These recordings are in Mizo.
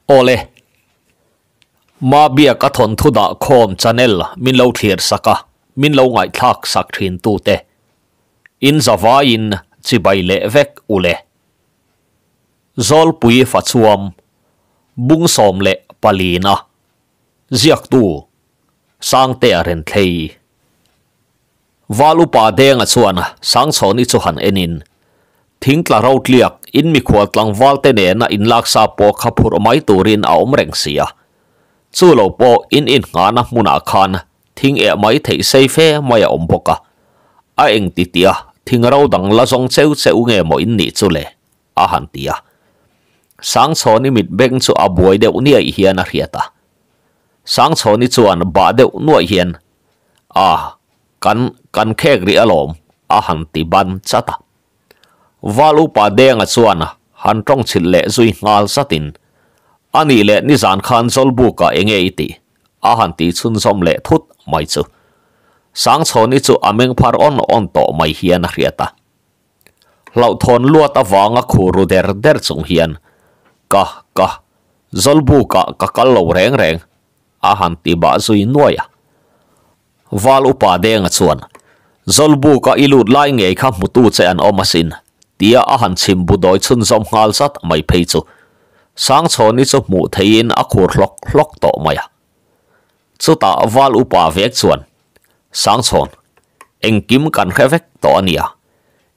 Awle. Mabiaka thawnthu dah khawm channel min lo thlir sak a, min lo ngaihthlak sak thin tute. In zavaiin chibai leh vek u le. Zawlpui Fachuam, Bungsawm leh Palina, Ziaktu, Sangtea Renthlei. Val upa Denga chuan Sangchhawni chu han enin, Thingtla rotliak in mikhual tlangval te nena inlaksa pawh kha phurh mai turin a awm reng si a. Chu lo pawh in innghahna hmunah khan thing eh mai theih sei fe mai a awm bawk a. A eng ti tia thing ro dang la zawng cheu cheu nge maw in nih chu le? a han ti a. Sangchhawni mit beng chu a buai deuh niaih hian a hriat a. Sangchhawni chuan bah deuh nuaih hian, A, kan, kan khek rih alawm, a han ti ban chat a. Val upa Denga chuan han tawng chhilh leh zui nghal zatin, A nih leh nizan khan Zawlbuka enge i tih? a han ti chhunzawm leh thut mai chu. Sangchhawni chu a meng phar awn awn tawh mai hian a hriat a. Hlauhthawn luat avanga khur ru der der chung hian, Ka, ka, Zawlbukah ka kal lo reng reng, a han ti bah zui nuai a. Val upa Denga chuan, Zawlbuka i lut lai ngei kha hmutu che an awm asin, tia a han chhim bu dawi chhunzawm nghal zat mai phei chu Sangchhawni chu hmuh theihin a khur hlawk hlawk tawh mai a. Chutah Val upa vek chuan, Sangchhawn, engkim kan hre vek tawh a nia.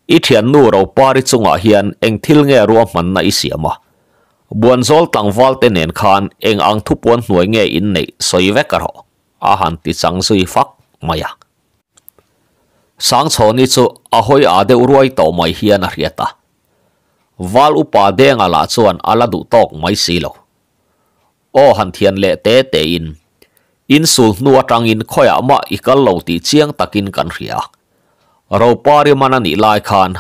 I thiannu Ropari chungah hian eng thil nge ruahmanna i siam a? Buanzawl tlangval te nen khan eng ang thupuan hnuai nge in neih sawi vek rawh, a han ti chang zui fak mai a. Sangchhawni chu a hawi â deuh ruai tawh mai hian a hriat a. Val upa Denga lah chuan a la duh tawk mai si lo. Aw han thian leh te tein, insul hnu atangin khawiah mah i kal lo tih chiang takin kan hria. Ropari man a nih lai khan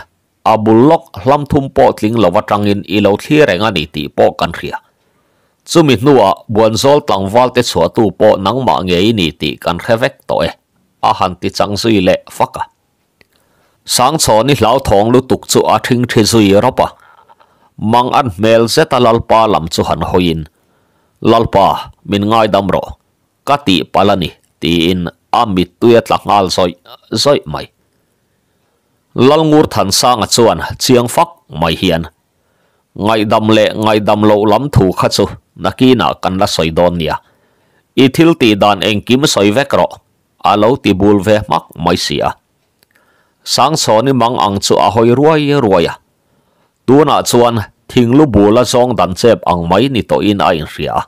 a bul lawk hlam thum pawh tling lo atangin i lo thlir reng a ni tih pawh kan hria. Chumi hnuah Buanzawl tlangval te chhuahtu pawh nangmah ngei i ni tih kan hre vek tawh e, a han ti chang zui leh fak a. Sangchhawni hlauthawng lutuk chu a thing thi zui rawp a, mang an hmel zeta Lalpa lam chu han hawiin, Lalpa, min ngaidam rawh, ka tih palh a ni, tiin a mittui a tla nghal zawih zawih mai. Lalngurthansanga chuan chiang fak mai hian, Ngaihdam leh ngaihdam loh lam thu kha chu nakinah kan la sawi dawn nia, i thil tih dan engkim sawi vek rawh, A lo ti bul ve hmak mai si a. Sangchhawni mang ang chu a hawi ruai ruai a. Tunah chuan thinglu bula zawng dan chep ang mai ni tawhin a inhria a.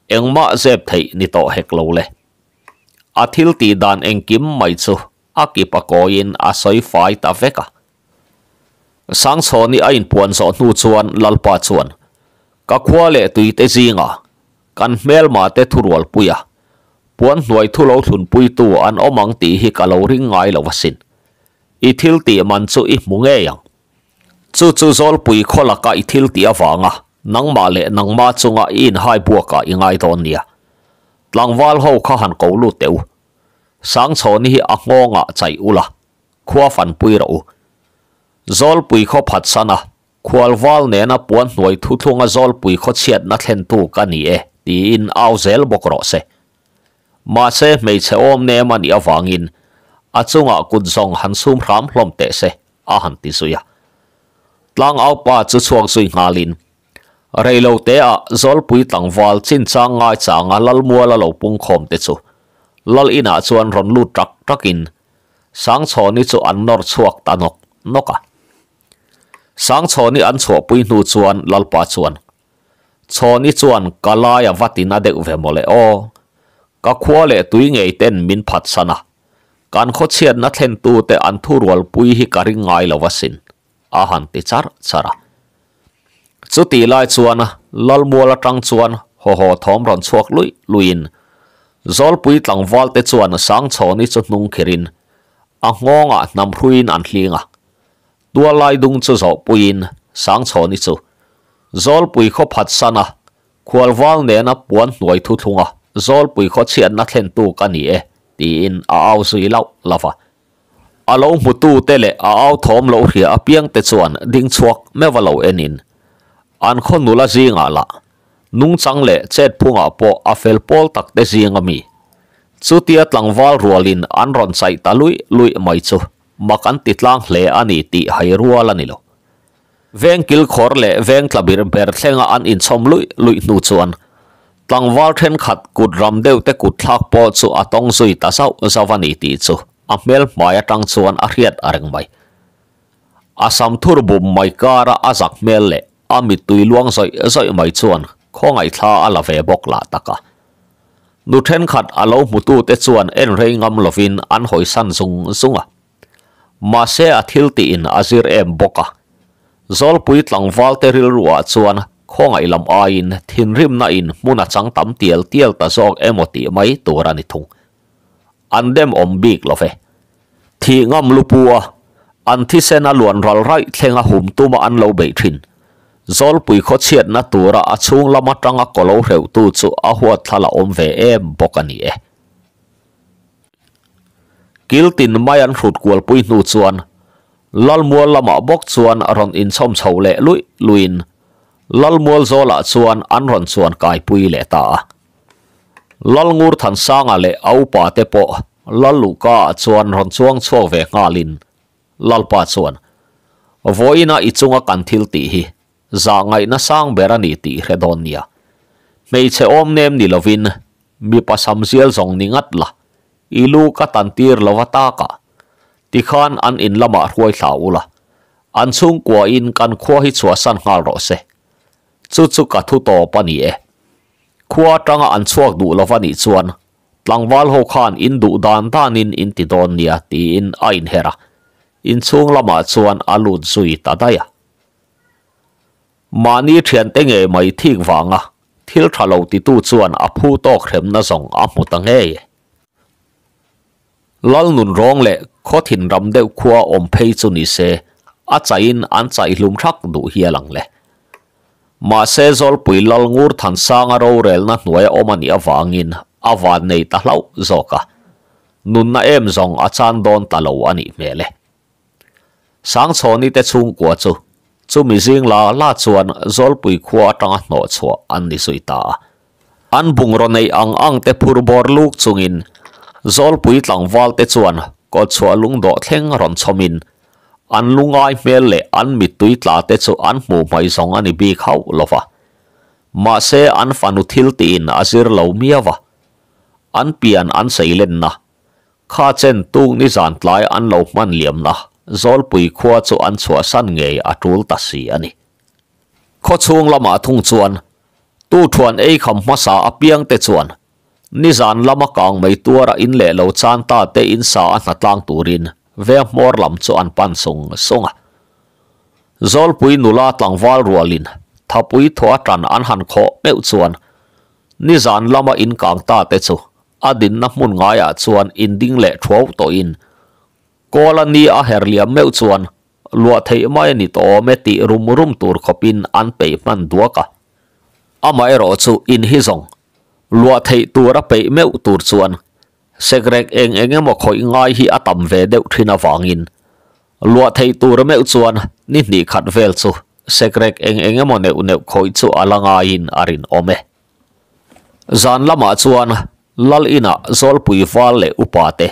Engmah zep theih ni tawh hek lo le. A thil tih dan engkim mai chu a kip a kawiin a sawi fai ta vek a. Sangchhawni a inpuan zawh hnu chuan Lalpa chuan, Ka khua leh tuite zingah Kan hmelma te thurualpuia puan hnuai thu lo thlunpuitu an awm ang tih hi ka lo ring ngai lo asin. I thil tih man chu i hmu ngei ang. Chu chu Zawlpui khaw laka i thil tih avanga nangmah leh nangma chunga i inhai buakah i ngai dawn nia. Tlangval ho kha han ko lut teh u. Sangchhawni hi a nghawngah chaih ula, khua fanpui rawh u. Zawlpui khaw phatsana Khualval nena puan hnuai thuthlunga Zawlpui khawchhiatna thlentu ka ni e, tiin au zel bawk rawh se. Mahse, hmeichhe awm nem a nih avangin a chungah kut zawng han sum hram hlawm teh se, a han ti zui a. Tlangaupa chu chhuak zui nghalin, Reiloteah Zawlpui tlangval chinchang ngaichanga Lalmuala lo pungkhawm te chu Lal inah chuan rawn lut ṭak ṭakin Sangchhawni chu an nawr chhuak ta nawk nawk a. Sangchhawni an chhuahpui hnu chuan Lalpa chuan, Chhawni chuan ka lai a va tina deuh ve mawle aw. Ka khua leh tui ngei ten min phatsan a, kan khawchhiatna thlentute an thurualpui hi ka ring ngai lo asin, a han ti charh charh a. Chutih lai chuan Lalmual atang chuan haw haw thawm rawn chhuak luih luihin Zawlpui tlangvalte chuan Sangchhawni chu hnung khirin a nghawngah hnam hruiin an hling a. Tualai dung chu zawhpuiin Sangchhawni chu Zawlpui khaw phatsan a, khualval nena puan hnuai thuthlunga Zawlpui khaw chhiatna thlentu ka ni e, tiin a au zui lauh lauh a. A lo hmutute leh a au thawm lo hria apiangte chuan ding chhuak meuh a lo enin an khaw nula zingah lah. Nungchang leh chet phungah pawh a fel pawl tak te zing a mi. Chutia tlangval rualin an rawn chaih ta luih luih mai chu mak an ti tlang hle a ni tih hai rual a ni lo. Veng kilkhawr leh veng tla bir ber thlenga an inchhawm luih luih hnu chuan tlangval thenkhat kut ram deuh te kut thlak pawh chu a tawng zui ta zauh zauh a ni tih chu a hmel hmai atang chuan a hriat a reng mai. A sam thur bum mai kara a zak hmel leh a mittui luang zawih zawih mai chuan khawngaihthla a la ve bawk lah tak a. Nu thenkhat a lo hmutute chuan en rei ngam lovin an hawisan zung zung a. Mahse a thil tiin a zir em bawk a. Zawlpui tlangvalte rilruah chuan khawngaih lam aiin thinrimna in hmun a chang tam tial tial ta zawk emaw tih mai tur a ni thung. An dem awm bik lo ve. Thih ngam lupu a, an thisen a luan ral raih thleng a hum tuma an lo beih thin. Zawlpui khaw chhiatna tura a chhung lam atanga kaw lo hreuhtu chu a huat thla la awm ve em bawk a ni e. Kil tin mai an hrut kualpui hnu chuan Lalmual lamah bawk chuan rawn inchhawm chho leh luih luihin Lalmual zawlah chuan an rawn chuan kaipui leh ta a. Lalngur Thansanga leh a upa te pawh Lalluhka ah chuan rawn chuang chhuak ve nghalin Lalpa chuan, Vawiina i chunga kan thil tih hi zah ngaihna sang ber a ni tih hre dawn nia. Hmeichhe awm nem ni lovin mipa sam zial zawng ni ngat la, i lu ka tan tir lo va takah tikhan an in lamah hruai thla ula, an chhungkuain kan khua hi chhuahsan nghal rawh se. Chu chu ka thu tawp a ni e. Khua atanga an chhuak duh lo va nih chuan tlangval ho khan in duh dan danin in ti dawn nia tiin a inher a, inchhung lamah chuan a lut zui ta daih a. Mahni thiante ngei mai thik vanga thil tha lo titu chuan a phu tawk hremna zawng a hmu ta ngei e. Lal nun rawng leh khaw thin ram deuh khua awm phei chu ni se, a chaihin an chaih hlum thak duh hial ang le. Mahse Zawlpui Lal Ngur Thansanga rorelna hnuaia awm a nih avangin a van nei ta hlauh zawk a, nunna em zawng a chan dawn ta lo a nih hmel e. Sangchhawni te chhungkua chu chumi zing la la chuan Zawlpui khua atanga hnawh chhuah an ni zui ta a. An bungraw neih ang ang te phur bawr luk chungin Zawlpui tlangval te chuan kawtchhuah lungdawh thleng rawn chhawmin an lungai hmel leh an mittui tla te chu an hmuh hmai zawng a ni bik hauh lo va. Mahse an fanu thil tiin a zir lo miau a. An pian an seilenna Kha chen tuk nizan tlai an lo hman liamna Zawlpui khua chu an chhuahsan ngei a tul ta si a ni. Khaw chhung lamah thung chuan tu thuan ei kham hmasa apiang te chuan nizan lama kang mai tuara in leh lo chan ta te in sa a hnatlang turin veng hmawr lam chu an pan sung sung a. Zawlpui nula tlangval rualin thapui thaw atan an han khawh meuh chuan nizan lama in kang ta te chu A dinna hmun ngaiah chuan inding leh thuau tawhin Kawla ni a her liam meuh chuan luah theih mai a ni tawh awm e tih rum rum tur khawpin an peih hman duak a. Amaherawh chu in hi zawng luah theih tur a peih meuh tur chuan sekrek eng eng emaw khawih ngai hi a tam ve deuh thin avangin luah theih tur meuh chuan ni hnih khat vel chu sekrek eng eng emaw neuh neuh khawih chu a la ngaiin a rinawm e. Zan lamah chuan Lal inah Zawlpui val leh upa te,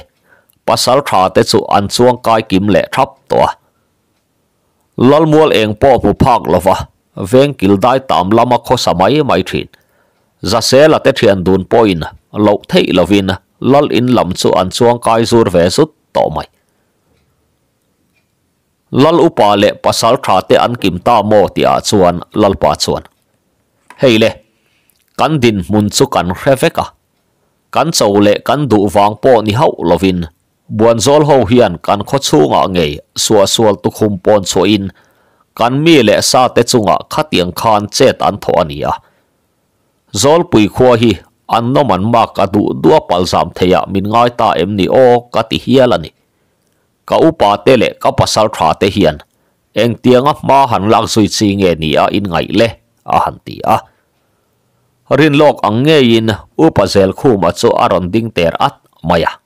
pasal tha te chu an chuang kai kim leh thap tawh a. Lalmual eng pawh hmu phak lova veng kil dai tam lama khawsa mai mai thin. Zasela te thian dun pawhin loh theih lovin Lal in lam chu an chuang kai zur ve zut tawh mai. Lal upa leh pasal tha te an kim ta maw tihah chuan Lalpa chuan, Hei le, kan dinhmun chu kan hre vek a, kan cho leh kan duh vang pawh ni hauh lovin Buanzawl ho hian kan khaw chhungah ngei suahsual tukhum pawn chhuahin kan mi leh sa te chungah khatiang khan chet an thawh a ni a. Zawlpui khua hi an nawm an mak a duh duh a palzam theiah min ngai ta em ni aw ka ti hial a ni. Ka upa te leh ka pasal tha te hian engtianga hma han lak zui chi nge ni a in ngaih le? a han ti a. Rinlawk ang ngeiin Upa Zelkhuma chu a rawn ding ter at mai a.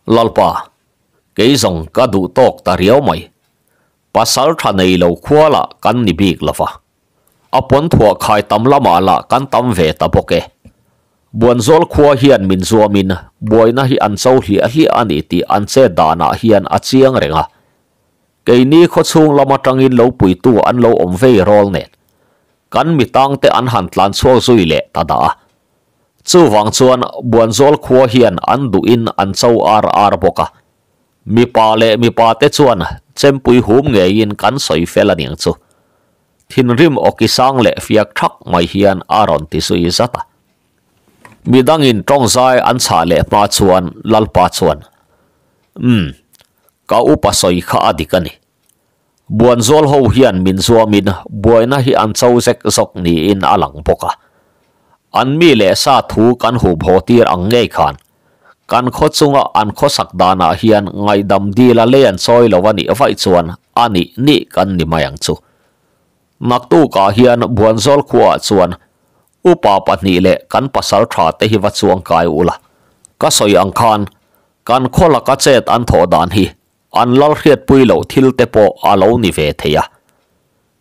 Lalpa, kei zawng ka duh tawk ta riau mai. Pasal tha nei lo khualah kan ni bik lo va. A pawn thuah khai tam lamah lah kan tam ve ta bawk e. Buanzawl khua hian min zuamin buaina hi an cho hliah hliah a ni tih an chet danah hian a chiang reng a. Keini khawchhung lam atangin lo puitu an lo awm vei rawl nen kan mi tangte an han tlan chhuak zui leh ta dah a. Chuvang chuan Buanzawl khua hian an duhin an cho ar ar bawk a. Mipa leh mipa te chuan chempui hum ngeiin kan sawi fel aniang chu. Thinrim awki sang leh fiak thak mai hian a rawn ti zui zat a. Midangin tawngzai an chhah leh hma chuan Lalpa chuan, Umm, ka upa sawi kha a dik a ni. Buanzawl ho hian min zuamin buaina hi an cho zek zawk niin a lang bawk a. An mi leh sa thu kan hup haw tir ang ngei khan kan khaw chunga an khawsak danah hian ngaihdam dil a lei an chawi lo a nih vaih chuan a nih nih kan ni mai ang chu. Naktukah hian Buanzawl khuaah chuan upa pahnih leh kan pasal tha te hi va chuang kai ula. Ka sawi ang khan kan khaw laka chet an thawh dan hi an lal hriatpui loh thil te pawh a lo ni ve thei a.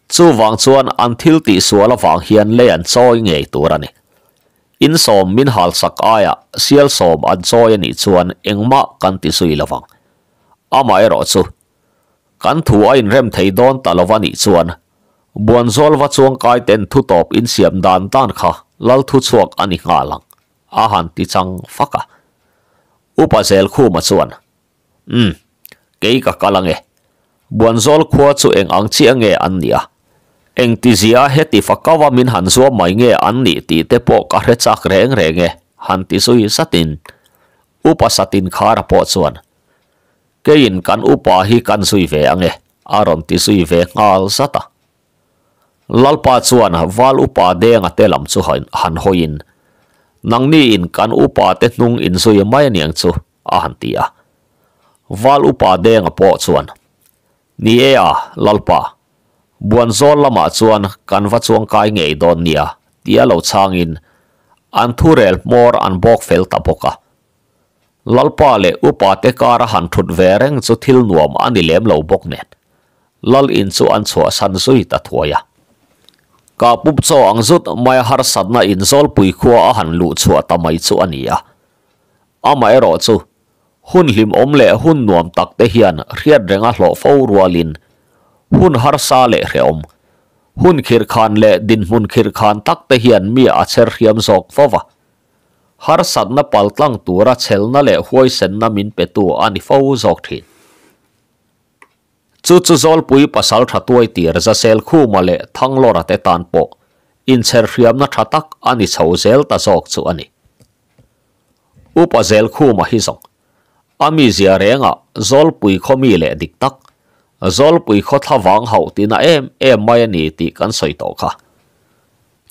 Chuvang chuan an thil tihsual avang hian lei an chawi ngei tur a ni. In sawm min halsak aia sial sawm an chawi a nih chuan engmah kan ti zui lovang. Amaherawhchu, kan thu a inrem thei dawn ta lova nih chuan Buanzawl va chuangkai ten thutawp insiam dan dan kha lal thuchhuak a ni nghal ang, a han ti chang fak a. Upa Zelkhuma chuan, Umm, kei ka kal ange. Buanzawl khua chu eng ang chiah nge an nih a? Engtizia heti fakauva min han zuam mai nge an nih tih te pawh ka hre chak reng reng e, han ti zui zatin Upa Satin Khara pawh chuan, Keiin kan upa hi kan zui ve ange, a rawn ti zui ve nghal zat a. Lalpa chuan Val Upa Denga te lam chu han hawiin, Nangniin kan upa te hnung inzui mai aniang chu, a han ti a. Val Upa Denga pawh chuan, Ni e a, Lalpa, Buanzawl lamah chuan kan va chuangkai ngei dawn nia, tia lo chhangin an thurel hmawr an bawk fel ta bawk a. Lalpa leh Upa te kara han thut ve reng chu thil nuam a ni lem lo bawk nen, Lal in chu an chhuahsan zui ta thuai a. Ka pup chaw ang zut mai harsatna inzawlpui khua a han luh chhuah ta mai chu a ni a. Amaherawh chu, hun hlimawm leh hun nuam tak te hian hriat renga hlawh fo rualin, hun harsa leh hrehawm, hun khirhkhan leh dinhmun khirhkhan tak te hian mi a chher hriam zawk fo va. Harsatna paltlang tura chhelna leh huaisenna min petu a ni fo zawk thin. Chu chu Zawlpui pasal tha tuai tir Zasel Khuma leh Thanglawra te tan pawh inchher hriamna tha tak a ni chho zel ta zawk chu a ni. Upa Zelkhuma hi zawng a mizia rengah Zawlpui khaw mi leh dik tak, Zawlpui khaw thlavang hauh tina em em mai a ni tih kan sawi tawh kha.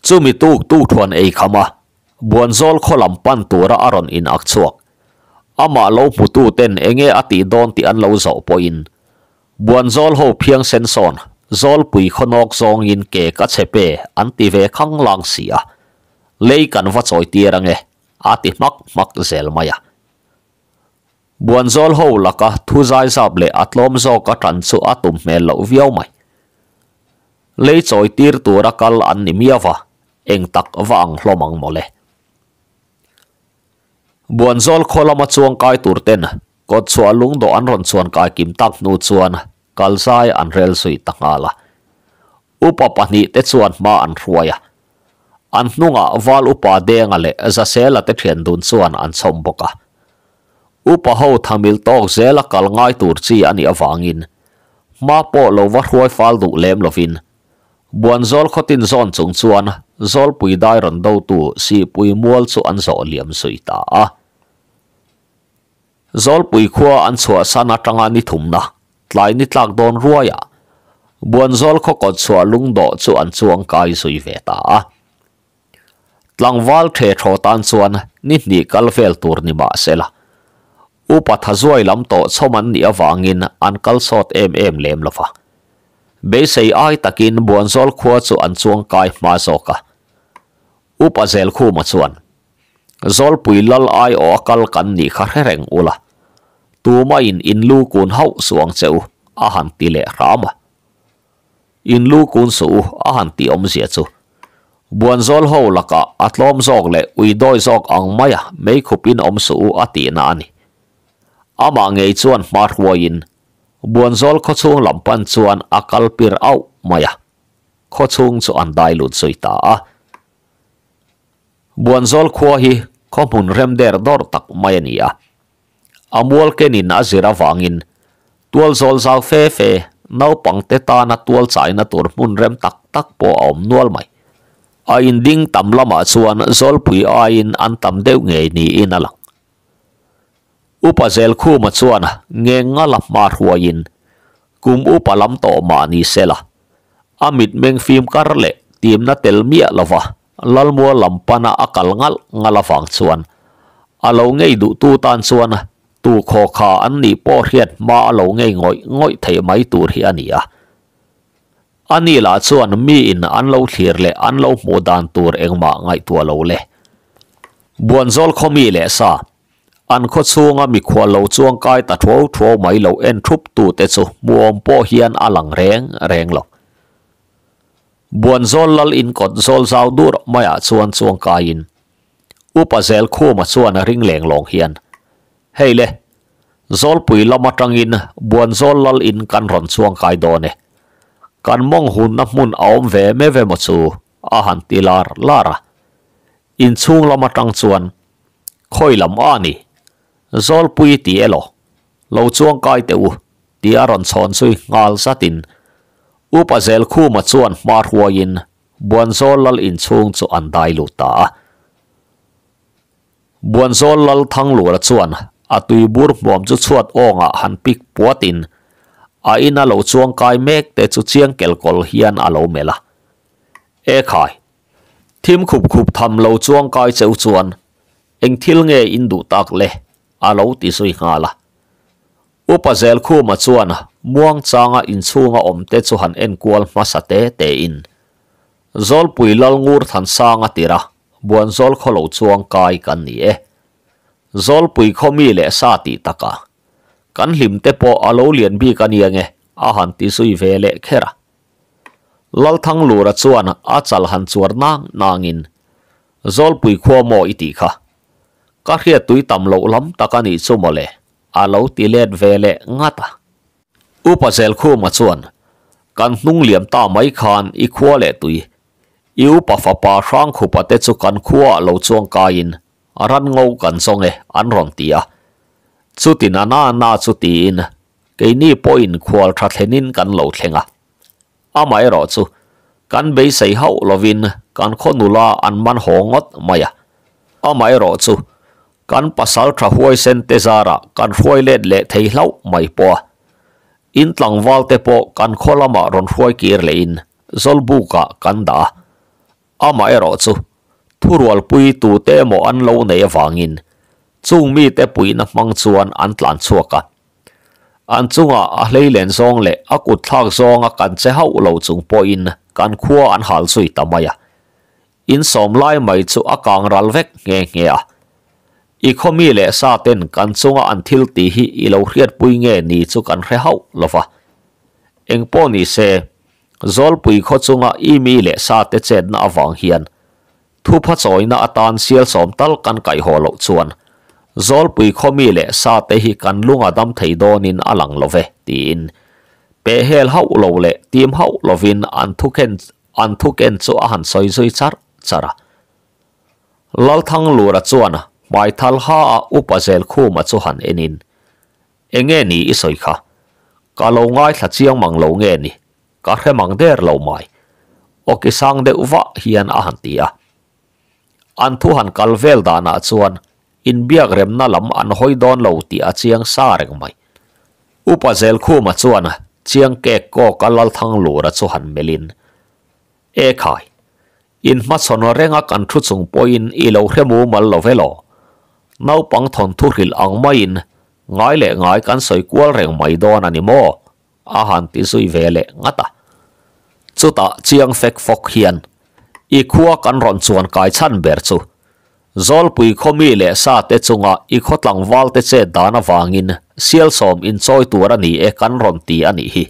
Chumi tuk tuk thuan ei kham a, Buanzawl khaw lam pan tura a rawn in ak chhuak. Amah lo hmutu ten enge a tih dawn tih an lo zawh pawhin Buanzawl ho phiang sen sawn Zawlpui khaw nawk zawngin ke ka chhe pe an ti ve khang lang si a, lei kan va chawi tir ange a ti hmak hmak zel mai a. Buanzawl ho laka thu zai zap leh a tlawm zawk a tan chu a tum hmel loh viau mai. Lei chawi tir tura kal an ni miau va, eng tak va ang hlawm ang mawle. Buanzawl khaw lama chuang kai tur ten kawt chhuah lungdawh an rawn chuan kai kim tak hnu chuan kal zai an rel zui ta nghal a. Upa pahnih te chuan hma an hruai a. An hnungah Val Upa Denga leh Zasela te thian dun chuan an chhawm bawk a. Upa ho thamil tawk zela kal ngai tur chi a nih avangin hma pawh lo va hruai fal duh lem lovin Buanzawl khawtin zawn chung chuan Zawlpui dai rawn dotu Sihpui mual chu an zawh liam zui ta a. Zawlpui khua an chhuahsan atanga ni thumna tlai ni tlak dawn ruaiah Buanzawl khaw kawt chhuah lungdawh chu an chuang kai zui ve ta a. Tlangval the thaw tan chuan ni hnih kal vel tur ni mah se la, upa tha zuai lam tawh chhawm an nih avangin an kal sawt em em lem lo va. Beisei ai takin Buanzawl khua chu an chuang kai hma zawk a. Upa Zelkhuma chuan, Zawlpui lal ai aw a kal kan nih kha hre reng ula, tuma in in lu kun hauh suang che u, a han ti leh hram a. In lu kun suh u a han tih awmzia chu. Buanzawl ho lakah a tlawm zawk leh ui dawi zawk ang maia meikhup in awm suh u a tihna a ni. Amah ngei chuan hma hruaiin Buanzawl khawchhung lam pan chuan a kal pir auh mai a, khawchhung chu an dai lut zui ta a. Buanzawl khua hi khaw hmun rem der dawr tak mai a ni a. A mual kenin a zir avangin tual zawl zau fe fe naupangte tana tual chaina tur hmun rem tak tak pawh a awm nual mai. A inding tam lamah chuan zawlpui aiin an tam deuh ngei niin a lang. Upa Zelkhuma chuan ngeng nga la hma hruaiin kum upa lam tawh mah ni se la, a mitmeng fim kar leh timna tel miah lova Lalmual lam pana a kal ngalh ngalh avang chuan a lo ngei duhtu tan chuan tu khaw kha an nih pawh hriat hma a lo ngei ngawih ngawih theih mai tur hi a ni a. Ani lah chuan miin an lo thlir leh an lo hmuh dan tur engmah ngaihtuah lo le. Buanzawl khaw mi leh sa, an khaw chhunga mikhual lo chuang kai ta thuau thuau mai lo en thup tute chu hmuhawm pawh hian a lang reng reng lo. Buanzawl lal inkawt zawl zau dur maiah chuan chuang kaiin Upa Zelkhuma chuan ring leng lawng hian, Hei le, Zawlpui lam atangin Buanzawl lal in kan rawn chuang kai dawn e. Kan mawng hunna hmun a awm ve me ve maw chu a han ti lar lar a. Inchhung lam atang chuan, Khawi lam a ni? Zawlpui ti elaw? Lo chuang kai teh u, ti a rawn chhawn zui nghal zatin Upa Zelkhuma chuan hma hruaiin Buanzawl lal inchhung chu an dai lut ta a. Buanzawl lal Thanglura chuan a tuibur hmuam chu chhuat awngah han pik puatin a ina lo chuang kai mek te chu chiang kelkawl hian a lo melh a. E khai! Thim khup khup tham lo chuang kai cheu chuan eng thil nge in duh tak le? a lo ti zui nghal a. Upa Zelkhuma chuan muangchanga inchhunga awmte chu han enkual hmasa te tein Zawlpui Lal Ngur Thansanga tira Buanzawl khaw lo chuang kai kan ni e. Zawlpui khaw mi leh sa tih taka kan hlim te pawh a lo lian bik a nia nge a han ti zui ve leh kher a. Lalthanglura chuan a chal han chuar nang nangin Zawlpui khua maw i tih kha? Ka hriat tui tam loh lam tak a nih chu mawle a lo ti let ve leh ngat a. Upa Zelkhuma chuan, Kan hnung liam ta mai khan i khua leh tui. I upa fapa Hrangkhupa te chu kan khuaah lo chuang kaiin ran ngo kan zawng e an rawn ti a. Chutin a na na chu tiin keini pawhin khual tha thlenin kan lo thleng a. Amaherawh chu kan beisei hauh lovin kan khaw nula an man haw ngawt mai a. Amaherawh chu kan pasal tha huaisen te zarah kan hruai let leh thei hlauh mai pawh a. In tlangval te pawh kan khaw lamah rawn hruai kir lehin Zawlbukah kan dah a. Amaherawh chu thurualpui tute emaw an lo neih avangin chung mite puihna hmang chuan an tlan chhuak a. An chungah a hleilen zawng leh a kut thlak zawnga kan che hauh lo chung pawhin kan khua an hal zui ta mai a. In sawm lai mai chu a kang ral vek nghe nghe a. I khaw mi leh sa ten kan chunga an thil tih hi i lo hriatpui nge ni chu kan hre hauh lo va. Engpawh ni se, Zawlpui khaw chunga i mi leh sa te chetna avang hian Thupha chawina atan sial sawm tal kan kaihhaw loh chuan Zawlpui khaw mi leh sa te hi kan lung a dam thei dawnin a lang lo ve, tiin pehhel hauh lo leh tim hauh lovin an thukhen an thuken chu a han sawi zui char char a. Lalthanglura chuan hmaithal ha a upa Zelkhuma chu han enin, Enge ni i sawi kha? Ka lo ngaithla chiang mang lo nge ni? Ka hre mang der lo mai. Awki sang deuh vah hian a han ti a. An thu han kal vel danah chuan inbiak remna lam an hawi dawn lo tih a chiang sa reng mai. Upa Zelkhuma chuan chiang kek kawka Lalthanglura chu han melhin, E khai, in hmachhawn renga kan thu chung pawhin i lo hre mumal lo ve law? Naupang thawnthu hrilh ang maiin ngai leh ngai kan sawi kual reng mai dawn a ni maw? A han ti zui ve leh ngat a. Chutah chiang fek fawk hian i khua kan rawn chuan kai chhan ber chu Zawlpui khaw mi leh sa te chunga i khaw tlangval te chet dan avangin sial sawm inchawi tur a ni e kan rawn ti a nih hi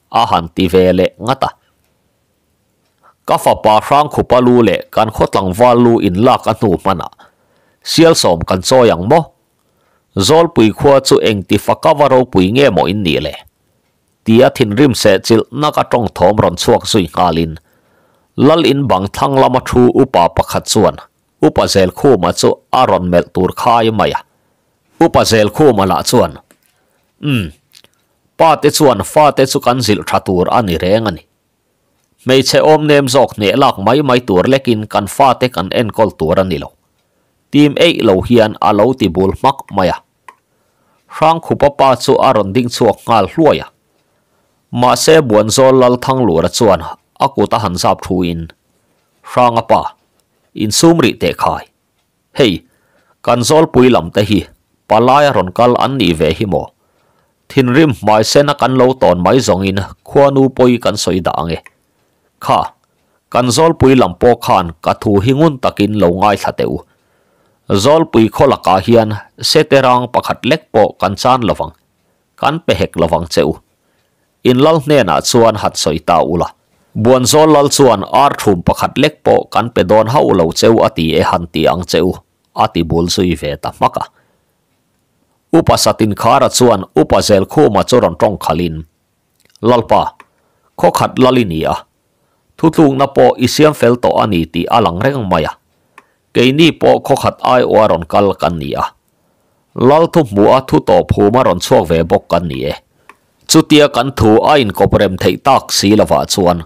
a han ti ve leh ngat a. Ka fapa Hrangkhupa lu leh kan khaw tlangval lu in lak a hnu hmanah sial sawm kan chawi ang maw? Zawlpui khua chu engti faka va ropui nge maw in nih le? Tia thinrim sehchilh nak a tawng thawm rawn chhuak zui nghalin Lal in bang thlang lama thu upa pakhat chuan Upa Zelkhuma chu a rawn melh tur khai mai a. Upa Zelkhuma lah chuan, Umm, pa te chuan fate chu kan zilh tha tur a ni reng a ni. Hmeichhe awm nem zawk hneh lak mai mai tur lekin kan fate kan enkawl tur a ni lo. Tim eih lo hian a lo ti bul hmak mai a. Hrangkhupa pa chu a rawn ding chhuak nghal hluai a. Mahse Buanzawl Lalthanglura chuan a kut a han zap thu in, Hranga pa, insum rih teh khai. Hei, kan Zawlpui lam te hi palai a rawn kal an nih ve hi maw? Thinrim hmai sena kan lo tawn mai zawngin khuanu pawi kan sawi dah ang e. Kha, kan Zawlpui lam pawh khan ka thu hi ngun takin lo ngaithla teh u. Zawlpui khaw lakah hian sete rang pakhat lek pawh kan chan lovang, kan pe hek lovang che u. In lal hnenah chuan hat sawi ta ula. Buanzawl lal chuan ar thum pakhat lek pawh kan pe dawn hauh lo cheu a ti e han ti ang che u, a ti bul zui ve ta hmak a. Upa Satinkhara chuan Upa Zelkhuma chu rawn tawng khalhin, Lalpa, khaw khat lal i ni a, thutlukna pawh i siam fel tawh a ni tih a lang reng mai a. Keini pawh khaw khat aiawha rawn kal kan ni a. Lal thu hmuha thu tawp huma rawn chhuak ve bawk kan ni e. Chutia kan thu a inkawp rem theih tak si lovah chuan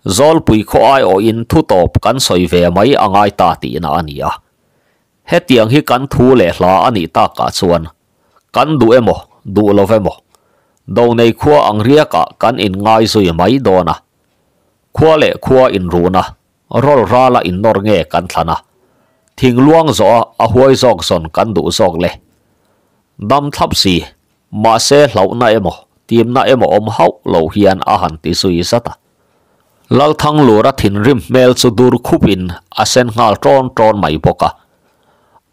Zawlpui khaw aiawhin thu tawp kan sawi ve mai a ngai ta tihna a ni a. Hetiang hi kan thu leh hla a nih takah chuan kan duh emaw duh lo emaw Donei khua ang riakah kan inngai zui mai dawn a. Khua leh khua inruna Rawl rala innawr nge kan thlan a, thingluang zawh a a huai zawk zawn kan duh zawk le. Dam thlap si, mahse hlauhna emaw, timna emaw awm hauh lo hian a han ti zui zat a. Lalthanglura thinrim hmel chu dur khupin a sen nghal ṭawn ṭawn mai bawk a.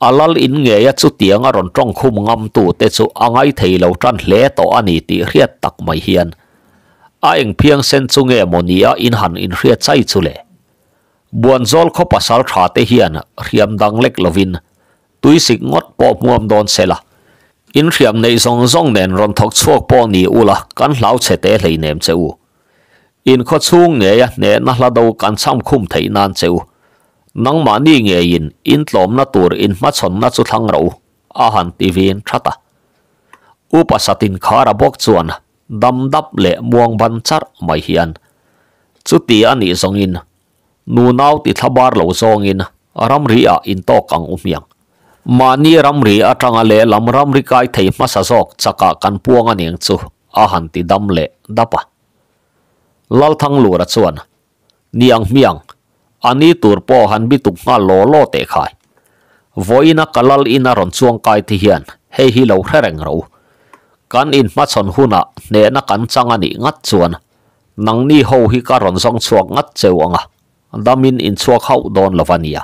A lal in ngeia chutianga rawn ṭawngkhum ngamtu te chu a ngaithei lo ṭan hle tawh a ni tih hriat tak mai hian a eng phiangsen chu nge maw nia in han inhriat chai chu le? Buanzawl khaw pasal tha te hian hriam dang lek lovin tuisik ngawt pawh hmuam dawn se la, in hriam neih zawng zawng nen rawn thawk chhuak pawh ni ula kan hlau chhe te hleinem che u. In khaw chhung ngeia hnehna hla do kan cham khum theih nan che u. Nangmahni ngeiin in tlawmna tur in hmachhawnna chu thlang rawh u, a han ti vin that a. Upa Satin Khara bawk chuan dam dap leh muang ban charh mai hian chuti a nih zawngin nunau ti thla bar lo zawngin ramri ah intawk ang u hmiang. Mahni ramri atanga lehlam ramri kai thei hmasa zawk chakah kan puang a niang chu a han ti dam leh dap a. Lalthanglura chuan Niang hmiang, a ni tur pawh han bituk nghal law law teh khai. Vawiina ka lal ina rawn chuang kai te hian hei hi lo hre reng ro. Kan inhmachhawn hunah hnehna kan chang a nih ngat chuan nangni ho hi ka rawn zawng chhuak ngat cheu ang a, damin inchhuak hauh dawn lo va nia.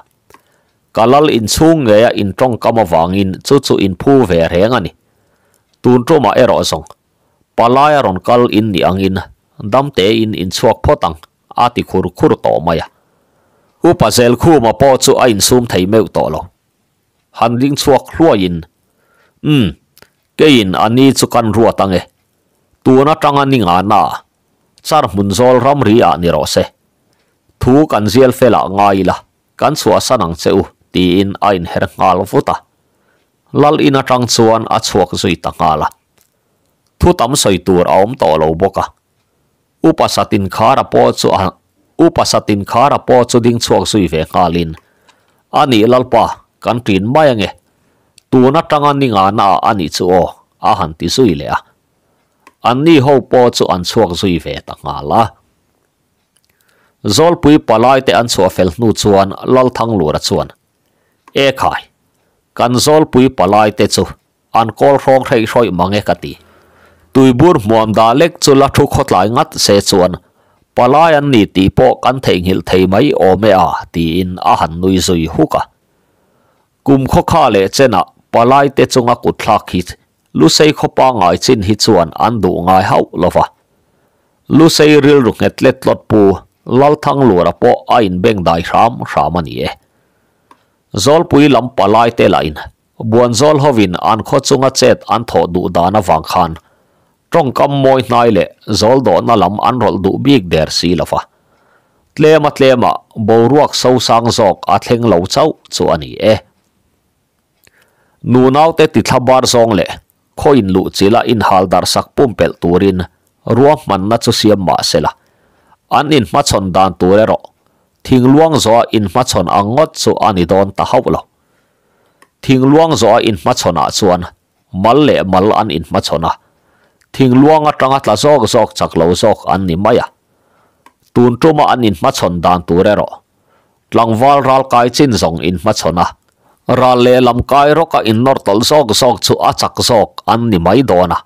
Ka lal inchhung ngeia intawngkam avangin chu chu inphu ve reng a ni. Tun tumah erawh zawng Palai a rawn kal in nih angin dam tein in chhuak phawt ang, a ti khur khur tawh mai a. Upa Zelkhuma pawh chu a insum thei meuh tawh lo. Han ding chhuak hluaiin, Umm, keiin a ni chu kan ruat ang e. Tun atanga ni ngana, char hmun zawl ramri ah ni rawh se. Thu kan zial felah ngai ila, kan chhuahsan ang che u, tiin a inher nghal vut a. Lal in atang chuan a chhuak zui ta nghal a. Thu tam sawi tur a awm tawh lo bawk a. Upa Satinkhara pawh chu a Upa Satinkhara pawh chu ding chhuak zui ve nghalin, A nih Lalpa, kan ṭin mai ange. Tun atanga ni ngana ah a nih chu aw, a han ti zui leh a. Anni ho pawh chu an chhuak zui ve ta nghal a. Zawlpui palaite an chhuah fel hnu chuan Lalthanglura chuan, E khai, kan Zawlpui palaite chu An kawl hrawng hreih hrawih mang e ka ti. Tuibur hmuam dah lek chu la thu khawtlai ngat se chuan palai an ni tih pawh kan theihnghilh thei mai awm e a tiin a han nui zui huk a. Kum khawkha leh chenah palai te chunga kut thlak hi Lusei khawpa ngai chin hi chuan an duh ngai hauh lo va. Lusei rilru nghet let tlawt pu. Lalthanglura pawh a inbengdai hram hram a ni e. Zawlpui lam palai te lahin Buanzawl hovin an khaw chunga chet an thawh duh dan avang khan tawngkam mawi hnai leh zawl dawhna lam an rawlh duh bik der si lo va. Tlema tlema boruak sosang zawk a thleng lo chauh chu a ni e. Nunaute tithla bar zawng leh khaw inluh chila inhal darhsak pumpelh turin ruahmanna chu siam mah sela, an inhmachhawn dan tur erawh thingluang zawha inhmachhawn ang ngawt chu a ni dawn ta hauh lo. Thingluang zawha inhmachhawnah chuan mal leh mal an inhmachhawn a, thingluang atanga tla zawk zawk chak lo zawk an ni mai a. Tun tuma an inhmachhawn dan tur erawh Tlangval ral kai chin zawng inhmachhawn a, ral lehlam kai rawka innawr tawlh zawk zawk chu a chak zawk an ni mai dawn a.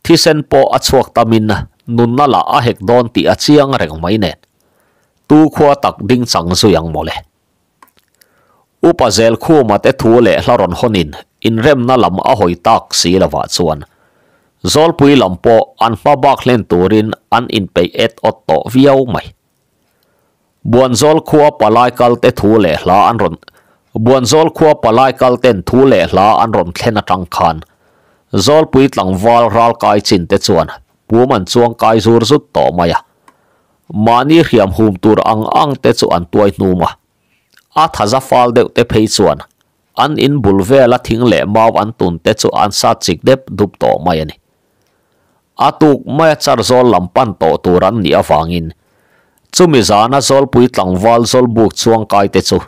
Thisen pawh a chhuak tamin nunna lah a hek dawn tih a chiang reng mai nen. Tu khua tak ding chang zui ang mawle. Upa Zelkhuma te thu leh hla rawn hawnin inremna lam a hawi tak si lovah chuan Zawlpui lam pawh an hma bak hlen turin an inpeih et awt tawh viau mai. Buanzawl khua palai kal te thu leh hla an rawn Buanzawl khua palai kal ten thu leh hla an rawn thlen atang khan Zawlpui tlangval ral kai chin te chuan pum an chuang kai zur zut tawh mai a. Mahni hriam hum tur ang ang te chu an tuai hnum a. A thaza fal deuh te phei chuan an in bul vela thing leh mau an tun te chu an sat chik dep dup tawh mai a ni. A tuk maia char zawl lam pan tawh tur an nih avangin chumi zana Zawlpui tlangval Zawlbuk chuangkai te chu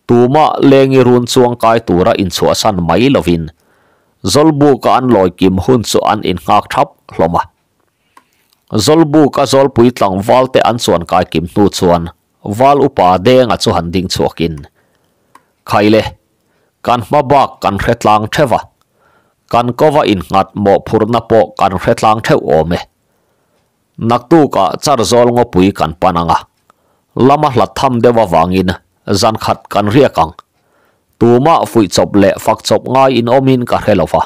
tumah lengi run chuangkai tura inchhuahsan mai lovin Zawlbuka an lawi kim hun chu an innghak thap hlawm a. Zawlbuka Zawlpui tlangval te an chuankai kim hnu chuan Val upa Denga chu han ding chhuakin, Khaile, kan hma bak kan hre tlang theuh a, kan kova innghat mawhphurhna pawh kan hre tlang theuh awm e. Naktukah Charzawl ngawpui kan pan ang a, lama hlat tham deuh avangin zan khat kan riak ang. Tumah fuih chawp leh fak chawp ngai in awmin ka hre lo va,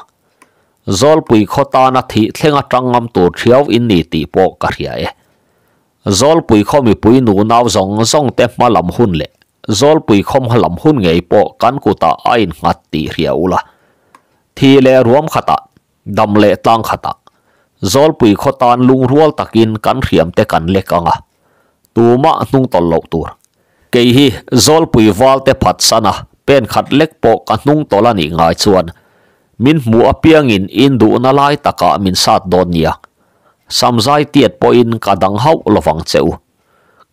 Zawlpui khaw tana thih thleng atang ngam tur thiau in ni tih pawh ka hria e. Zawlpui khaw mipui nunau zawng zawng te hma lam hun leh Zawlpui khaw hma lam hun ngei pawh kan kutah a innghat tih hria ula. Thi leh ruam khatah, dam leh tlang khatah, Zawlpui khaw tan lungrual takin kan hriam te kan lek ang a, tumah hnung tawlh loh tur. Kei hi Zawlpui val te phatsan a, pen khat lek pawh ka hnung tawlh a nih ngai chuan min hmuh apiangin induhna lai takah min sat dawn nia. Samzai tiat pawhin ka dang hauh lovang che u.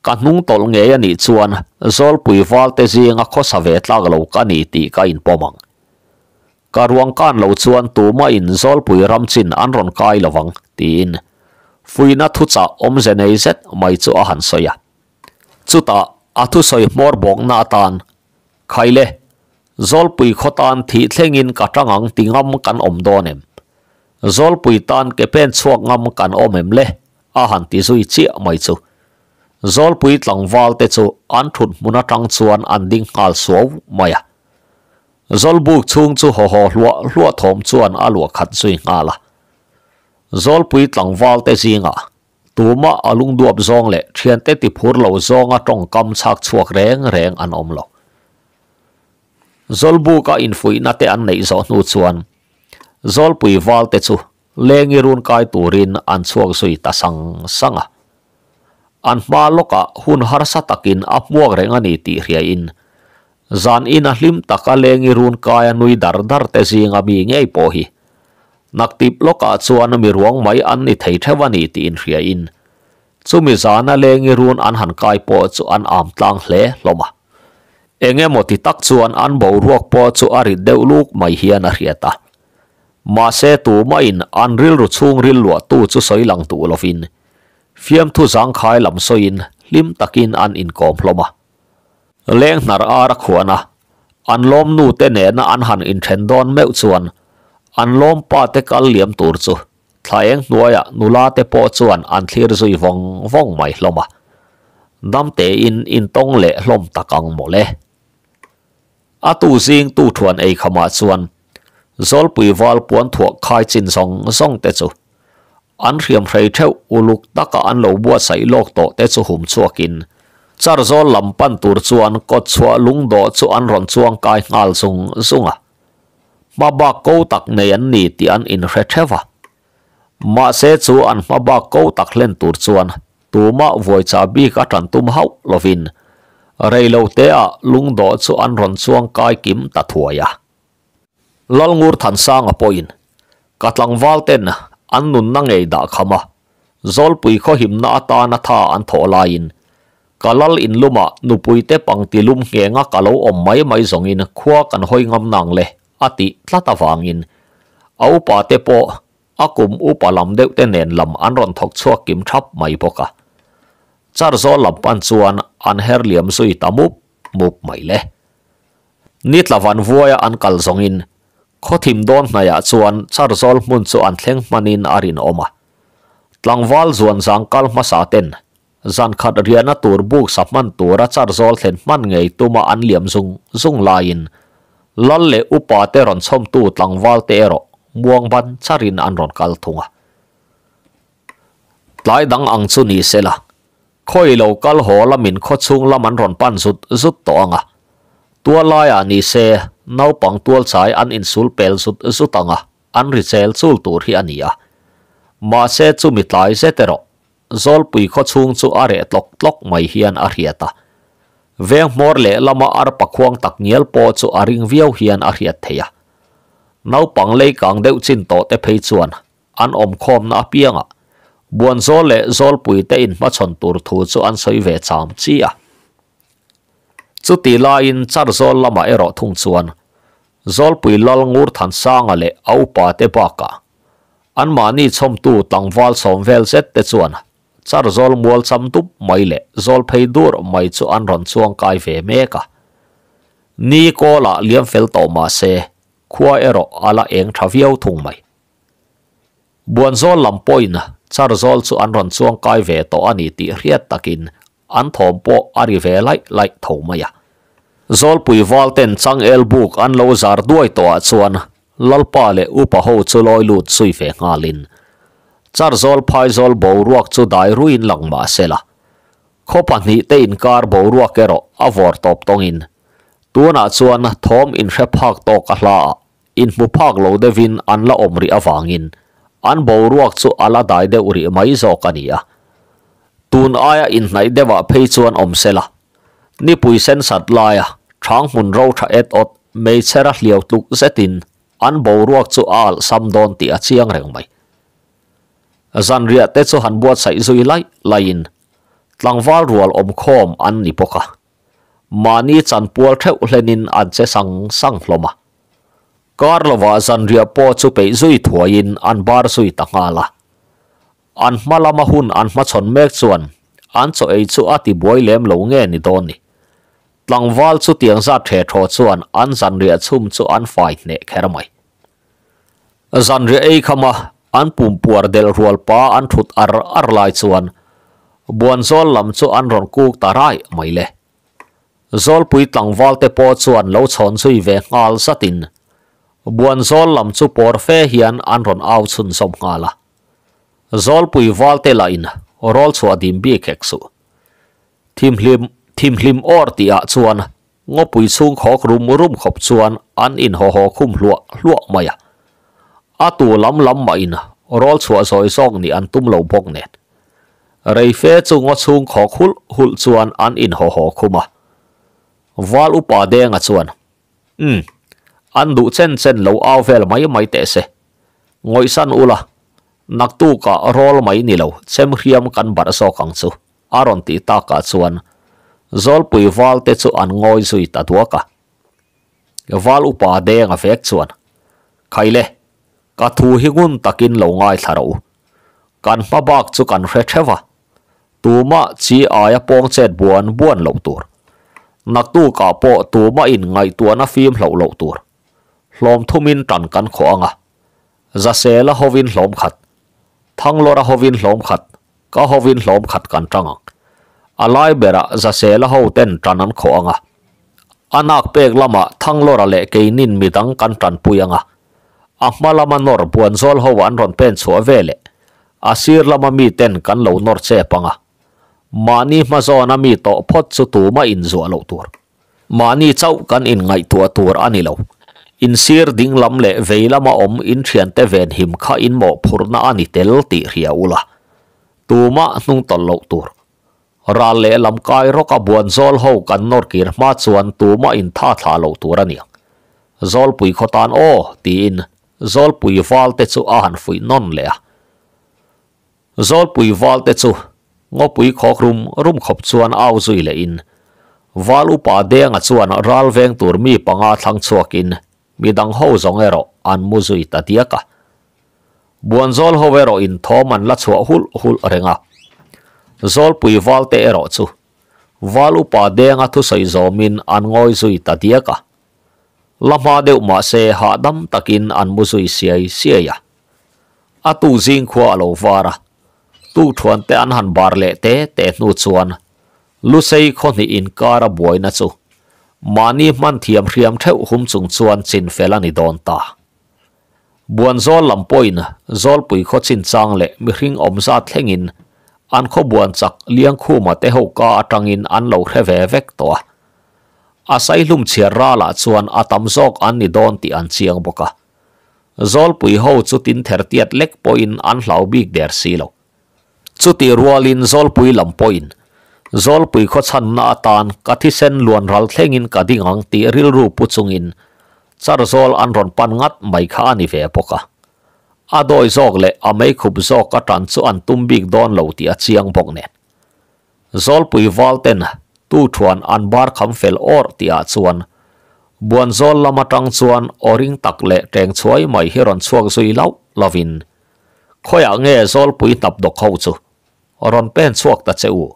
Ka hnung tawlh ngei a nih chuan Zawlpui valte zinga khawsa ve tlak lo ka ni tih ka inpawm ang. Ka ruang kan lo chuan tumahin Zawlpui ram chin an rawn kai lovang, tiin fuihna thuchah awmze nei zet mai chu a han sawi a. Chutah a thusawi hmawr bawkna atan, Khaile, Zawlpui khaw tan thih thlengin ka tang ang ti ngam kan awm dawn em? Zawlpui tan ke pen chhuak ngam kan awm em le? a han ti zui chiah mai chu. Zawlpui tlangval te chu an thut hmun atang chuan an ding nghal suau mai a. Zawlbuk chhung chu haw haw hluah hluah thawm chuan a luah khat zui nghal a. Zawlpui tlangval te zingah Tumah a lungduap zawng leh thiante ti phur lo zawnga tawngkam chhak chhuak reng reng an awm lo. Zawlbuka infuihna te an neih zawh hnu chuan Zawlpui valte chu lengi run kai turin an chhuak zui ta sang sang a. An hma lawkah hun harsa takin a hmuak reng a ni tih hriain zan ina hlim taka lengi run kaia nui dar dar te zinga mi ngei pawh hi Naktip lawkah chuan mi ruang mai an ni thei theuh a ni tih inhriain chumi zana lengi run an han kai pawh chu an am tlang hle hlawm a. Eng emaw ti tak chuan an boruak pawh chu a rit deuh luk mai hian a hriat a. Mahse tumahin an rilru chhungril luahtu chu sawi lang duh lovin fiamthu zangkhai lam sawiin hlim takin an inkawm hlawm a. Leng hnar ar a khuan a, an lawm nu te nena an han inthen dawn meuh chuan an lawm pa te kal liam tur chu thla eng hnuaiah nula te pawh chuan an thlir zui vawng vawng mai hlawm a, dam tein intawng leh hlawm tak ang mawle. A tu zing tu thuan ei khamah chuan Zawlpui val puan thuah khai chin zawng zawng te chu. An hriamhrei theuh uluk taka an lo buatsaih lawk tawh te chu hum chhuakin Charzawl lam pan tur chuan kawtchhuah lungdawh chu an rawn chuang kai nghal zung zung a. Hma bak ko tak nei an ni tih an inhre theuh a. Mahse chu an hma bak ko tak hlen tur chuan tumah vawicha bik a tan tum hauh lovin reiloteah lungdawh chu an rawn chuang kai kim ta thuai a. Lalngur Thansanga pawhin ka tlangval ten an nunna ngei dah kham a, Zawlpui khawhimna atana tha an thawh laiin ka lal inlumah nupuite pangti lum nghenga ka lo awm mai mai zawngin khua kan hawi ngam nang le a tih tlat avangin a upate pawh a kum upa lam deuh te nen lam an rawn thawk chhuak kim thap mai bawk a. Charzawl lam pan chuan an her liam zui ta mup mup mai le. Ni tla van vuaia an kal zawngin khawthim dawn hnaiah chuan Charzawl hmun chu an thleng hmanin a rinawm a. Tlangval zuan zang kal hmasa ten zan khat riahna tur buk sa hman tura Charzawl thlen hman ngei tuma an liam zung zung laiin Lal leh upa te rawn chhawmtu tlangval te erawh muang ban charin an rawn kal thung a. Tlai dang ang chu ni sela, khawi lo kal haw lamin khawchhung lam an rawn pan zut zut tawh ang a. Tual laiah ni se, naupang tual chai an insul pel zut zut ang a, an ri chel chul tur hi a ni a. Mahse chumi tlai zet erawh, Zawlpui khawchhung chu a reh tlawk tlawk mai hian a hriat a. Veng hmawr leh lama arpa khuang tak ngial pawh chu a ring viau hian a hriat theih a. Naupang lei kang deuh chin tawh te phei chuan an awmkhawmna apiangah Buanzawl leh Zawlpui te inhmachhawn tur thu chu an sawi ve cham chi a. Chuti laiin Charzawl lamah erawh thung chuan Zawlpui Lal Ngurthansanga leh a upa te bakah anmahni chhawmtu tlangval sawm vel zet te chuan Charzawl mual cham dup mai leh zawl phei dur mai chu an rawn chuang kai ve mek a. Ni kawlah liam fel tawh mah se khua erawh a la eng tha viau thung mai. Buanzawl lam pawhin Charzawl chu an rawn chuang kai ve tawh a ni tih hriat takin an thawm pawh a ri ve laih laih tho mai a. Zawlpui val ten changel buk an lo zar duai tawhah chuan Lalpa leh upa ho chu lawi lut zui ve nghalin Charzawl phaizawl boruak chu dai ruiin lang mah sela khaw pahnih te inkar boruak erawh a vawr tawp tawngin tunah chuan thawm inhre phak tawk a hla ah inhmu phak lo deuhin an la awm rih avangin an boruak chu a la dai deuh rih mai zawk a ni a. Tun aia inhnaih deuhah phei chuan awm sela, nipui sen sat laia chhang hmun ro tha et awt meichher a hliau tluk zetin an boruak chu a alh sam dawn tih a chiang reng mai. Zanriah te chu han buatsaih zui laih laihin tlangval rual awmkhawm an ni bawk a. Mahni chanpual theuh hlenin an che sang sang hlawm a. Kar lovah zanriah pawh chu peih zui thuaiin an bar zui ta nghal a. An hma lama hun an hmachhawn mek chuan an chaw ei chu a ti buai lem lo nge ni dawn ni. Tlangval chu tiang zat the thaw chuan an zanriah chhum chu an fai hneh kher mai. Zanriah ei khama an pumpuar delh rual pa an thut ar ar lai chuan Buanzawl lam chu an rawn kuk ta rai mai le. Zawlpui tlangval te pawh chuan lo chhawn zui ve nghal zatin Buanzawl lam chu pawr fe hian an rawn au chhunzawm nghal a. Zawlpui val te lahin rawl chhuah dim bik hek suh. Thimhlim thimhlim awr tihah chuan Ngawpui chhung khawk rum rum khawp chuan an inhaw haw khum hluah hluah mai a. A tu lam lam mahin rawl chhuah zawi zawk nih an tum lo bawk nen. Rei fe chu ngaw chhung khawk hulh hulh chuan an inhaw haw khum a. Val upa Denga chuan, Umm, an duh chen chen lo au vel mai mai teh se. Ngawihsan ula, naktukah rawl mai ni lo chem hriam kan barh zawk ang chu. A rawn tih takah chuan Zawlpui val te chu an ngawi zui ta duak a. Val upa Denga vek chuan, Khaile, ka thu hi ngun takin lo ngaithla rawh u. Kan hma bak chu kan hre theuh a, tumah chi aia pawng chet buan buan loh tur. Naktukah pawh tumah in ngaihtuahna fim hloh loh tur. Hlawm thumin tan kan khawh ang a, Zasela hovin hlawm khat, Thanglawra hovin hlawm khat, Ka hovin hlawm khat kan tang ang. A lai berah Zasela ho ten tan an khawh ang a. A nak pek lamah Thanglawra leh keinin midang kan tanpui ang a. A hma lama nawr Buanzawl ho an rawn pen chhuah ve leh. A sir lama mi ten kan lo nawr chep ang a. Mahni hmazawna mi tawh phawt chu tuma inzuah loh tur. Mahni chauh kan inngaihtuah tur a ni lo. In sir ding lam leh vei lama awm in thiante venhim kha in mawhphurhna a ni tel tih hria ula. Tumah hnung tawlh loh tur. Ral leh lam kai rawka buan zawl ho kan nawr kir hma chuan tumah in tha thlah loh tur a niang. Zawlpui khaw tan aw tiin Zawlpui val te chu a han fuih nawn leh a. Zawlpui val te chu ngawpui khawk rum rum khawp chuan au zui leh in Val upa Denga chuan ral veng tur mi panga thlang chhuak in midang ho zawng erawh an mu zui ta diak a. Buanzawl ho erawh in thawm an la chhuah hulh hulh reng a. Zawlpui val te erawh chu Val upa Denga thusawi zawm in an ngawi zui ta diak a. La hma deuh mah se hahdam takin an mu zui siai siai a. A tu zing khua a lo var a, tu thuante an han bar leh te te hnu chuan Lusei khaw hnih inkara buaina chu mahni hman thiam hriam theuh hum chung chuan chin fel a ni dawn ta. Buanzawl lam pawhin Zawlpui khaw chinchang leh mihring awm zat thlengin an khaw buan chak Liangkhuma te ho ka atangin an lo hre ve vek tawh a. A saihlum chhiar ralah chuan a tam zawk an ni dawn tih an chiang bawk a. Zawlpui ho chu tin ther tiat lek pawhin an hlau bik der si lo. Chutih rualin Zawlpui lam pawhin Zawlpui khaw chhanna atan ka thisen luan ral thlengin ka ding ang tih rilru pu chungin Charzawl an rawn pan ngat mai kha a ni ve bawk a. A dawi zawk leh a meikhup zawk a tan chu an tum bik dawn lo tih a chiang bawk nen. Zawlpui val ten tu thuan an bar kham fel awrh tihah chuan Buanzawl lam atang chuan aw ring tak leh teng chhuai mai hi rawn chhuak zui lauh lovin Khawiah nge Zawlpui hnap dawk ho chu rawn pen chhuak ta che u?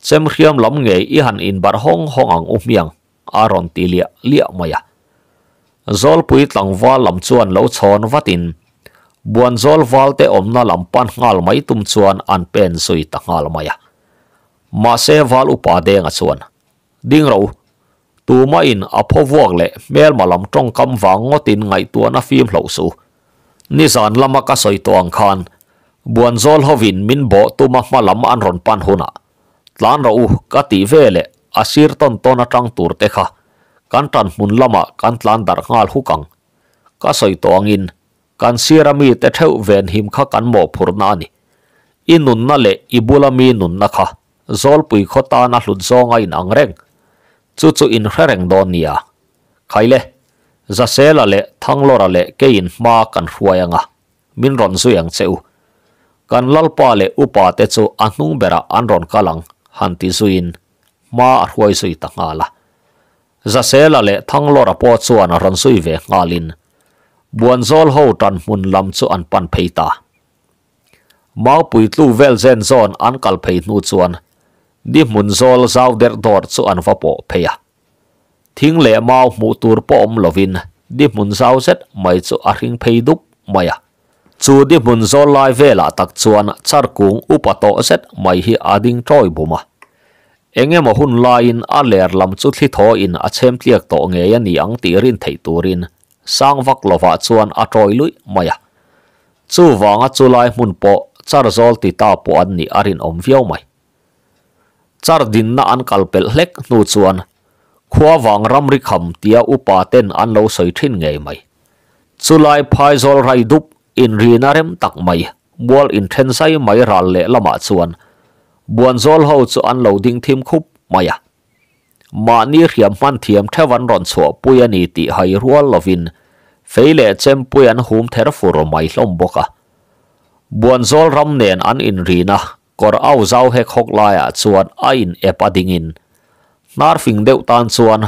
Chem hriam lam ngei i han inbarh hawng hawng ang u hmiang a rawn ti liah liah mai a. Zawlpui tlangval lam chuan lo chhawn vatin Buanzawl valte awmna lam pan nghal mai tum chuan an pen zui ta nghal mai a. Mahse val upa Denga chuan, Ding ro, tumahin a phaw vuak leh hmelma lam tawngkam vang ngawtin ngaihtuahna fim hloh suh. Nizan lama ka sawi tawh ang khan Buanzawl hovin min bawh tuma hma lam an rawn pan hunah tlan rawh u ka tih ve leh a sir tawn tawn atang tur te kha kan tan hmun lamah kan tlan darh nghal huk ang. Ka sawi tawh angin kan sira mite theuh venhim kha kan mawhphurhna a ni. I nunna leh i bula mi nunna kha Zawlpui khaw tana hlut zawng a inang reng. Chu chu inhre reng dawn nia. Khaile, Zasela leh Thanglawra leh keiin hma kan hruai anga, min rawn zui ang che u. Kan Lalpa leh upa te chu a hnung berah an rawn kal ang, han ti zuiin hma a hruai zui ta nghal a. Zasela leh Thanglawra pawh chuan rawn zui ve nghalin Buanzawl ho tan hmun lam chu an pan phei ta. Maupui tlu vel zen zawn an kal phei hnu chuan di hmun zawl zau derh dawrh chu an va pawh phei a. Thing leh mau hmuh tur pawh awm lovin di hmun zau zet mai chu a hring phei dup mai a. Chu di hmun zawl lai velah tak chuan char kung upa tawh zet mai hi a ding tawi bum a. Eng emaw hun laiin a ler lam chu thli thawin a chhem tliak tawh ngei a ni ang tih rin theih turin sang vak lovah chuan a tawi luih mai a. Chuvanga chulai hmun pawh char zawl ti ta pawh an nih a rinawm viau mai. Char dinna an kal pelh hlek hnu chuan khua vang ramri kham tia upa ten an lo sawi thin ngei mai. Chulai phaizawl rai dup inrina rem tak mai mual inthen zai mai ral leh lamah chuan Buanzawl ho chu an lo ding thim khup mai a. Mahni hriam hman thiam theuh an rawn chhuahpui a ni tih hai rual lovin fei leh chempui an hum ther fur mai hlawm bawk a. Buanzawl ram nen an inrina kawr au zau hek hawk laiah chuan a in ep a dingin hnar fing deuh tan chuan